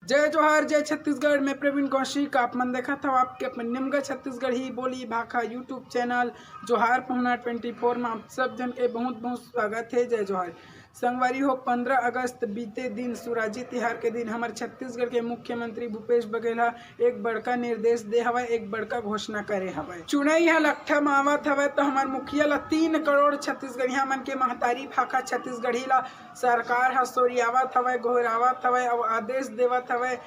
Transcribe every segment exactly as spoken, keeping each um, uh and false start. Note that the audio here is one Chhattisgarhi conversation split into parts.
जय जोहार, जय छत्तीसगढ़। मैं प्रवीण कौशिक, आप मन देखत हव आपके अपन निमगा छत्तीसगढ़ी बोली भाखा YouTube चैनल जोहार पहुना ट्वेंटी फोर में आप सब झन के बहुत बहुत स्वागत है। जय जोहार। संगवारी हो, पंद्रह अगस्त बीते दिन सुराजी तिहार के दिन हमर छत्तीसगढ़ के मुख्यमंत्री भूपेश बघेल ह एक बड़का निर्देश दे हवय, एक बड़का घोषणा करे हवय। चुनई ह लट्ठा म आवत हवय, तो हमर मुखिया ला तीन करोड़ छत्तीसगढ़िया मन के महतारी भाखा छत्तीसगढ़ी ला सरकार ह सोरियावत हवय, गोहरावत हवय अउ आदेश देवत हवय,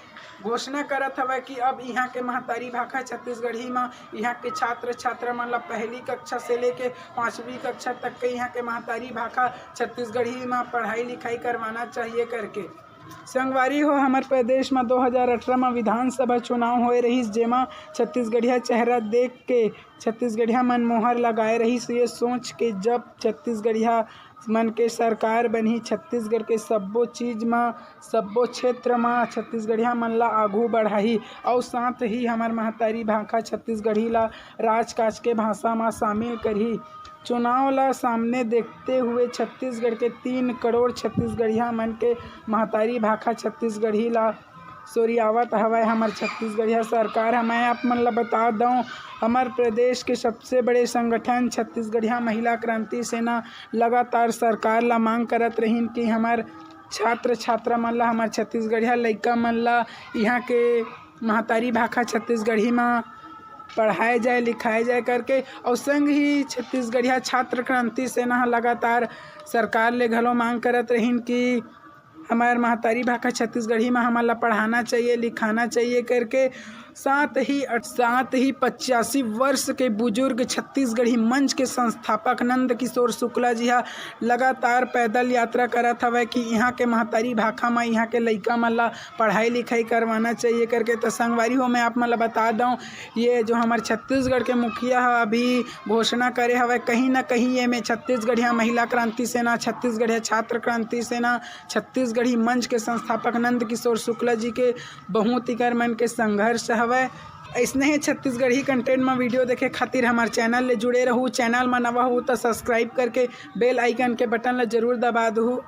घोषणा करत हवय कि अब इहाँ के महतारी भाखा छत्तीसगढ़ी म इहाँ के छात्र छात्रा मन ला पहली कक्षा से लेके पाँचवीं कक्षा तक के इहाँ के महतारी भाखा छत्तीसगढ़ी म पढ़ाई लिखाई करवाना चाहिए करके। संगवारी हो, हमर प्रदेश म दो हज़ार अठारह म विधानसभा चुनाव होए रहिस, जेमा छत्तीसगढ़िया चेहरा देख के छत्तीसगढ़िया मन मोहर लगाए रहिस। ये सोच के जब छत्तीसगढ़िया मन के सरकार बनही, छत्तीसगढ़ के सब्बो चीज म, सब्बो क्षेत्र म छत्तीसगढ़िया मन ला आघू बढ़ाही अउ साथ ही हमर महतारी भाखा छत्तीसगढ़ी ला राजकाज के भाषा म शामिल करही। चुनाव ला सामने देखते हुए छत्तीसगढ़ के तीन करोड़ छत्तीसगढ़िया मन के महतारी भाखा छत्तीसगढ़ी ला सोरियावत हवय हमर छत्तीसगढ़िया सरकार ह। मैं आप मन ला बता दंव, हमर प्रदेश के सबसे बड़े संगठन छत्तीसगढ़िया महिला क्रांति सेना लगातार सरकार ला मांग करत रहिन कि हमर छात्र छात्रा मन ला, हमर छत्तीसगढ़िया लइका मन ला इहाँ के महतारी भाखा छत्तीसगढ़ी म पढ़ाए जाए, लिखाए जाए करके। अउ संग ही छत्तीसगढ़िया छात्र क्रांति सेना ह लगातार सरकार ले घलो मांग करत रहिन कि हमर महतारी भाखा छत्तीसगढ़ी म हमन ला पढ़ाना चाहिए, लिखाना चाहिए करके। साथ ही, साथ ही पचासी वर्ष के बुजुर्ग छत्तीसगढ़ी मंच के संस्थापक नंद किशोर शुक्ला जी ह लगातार पैदल यात्रा करत हवय कि इहाँ के महतारी भाखा म इहाँ के लइका मन ला पढ़ाई लिखाई करवाना चाहिए करके। तो संगवारी हो, मैं आप मन ला बता दंव, ये जो हमर छत्तीसगढ़ के मुखिया ह अभी घोषणा करे हवय, कहीं ना कहीं ये में छत्तीसगढ़िया महिला क्रांति सेना, छत्तीसगढ़िया छात्र क्रांति सेना, छत्तीसगढ़ी मंच के संस्थापक नंद किशोर शुक्ला जी के बहुत इकर मन के संघर्ष हवय। अइसने ही छत्तीसगढ़ी content म video देखे खातिर हमर चैनल ले जुड़े रहू। चैनल म नवा हू त subscribe करके bell icon के बटन ल जरूर दबा दहू।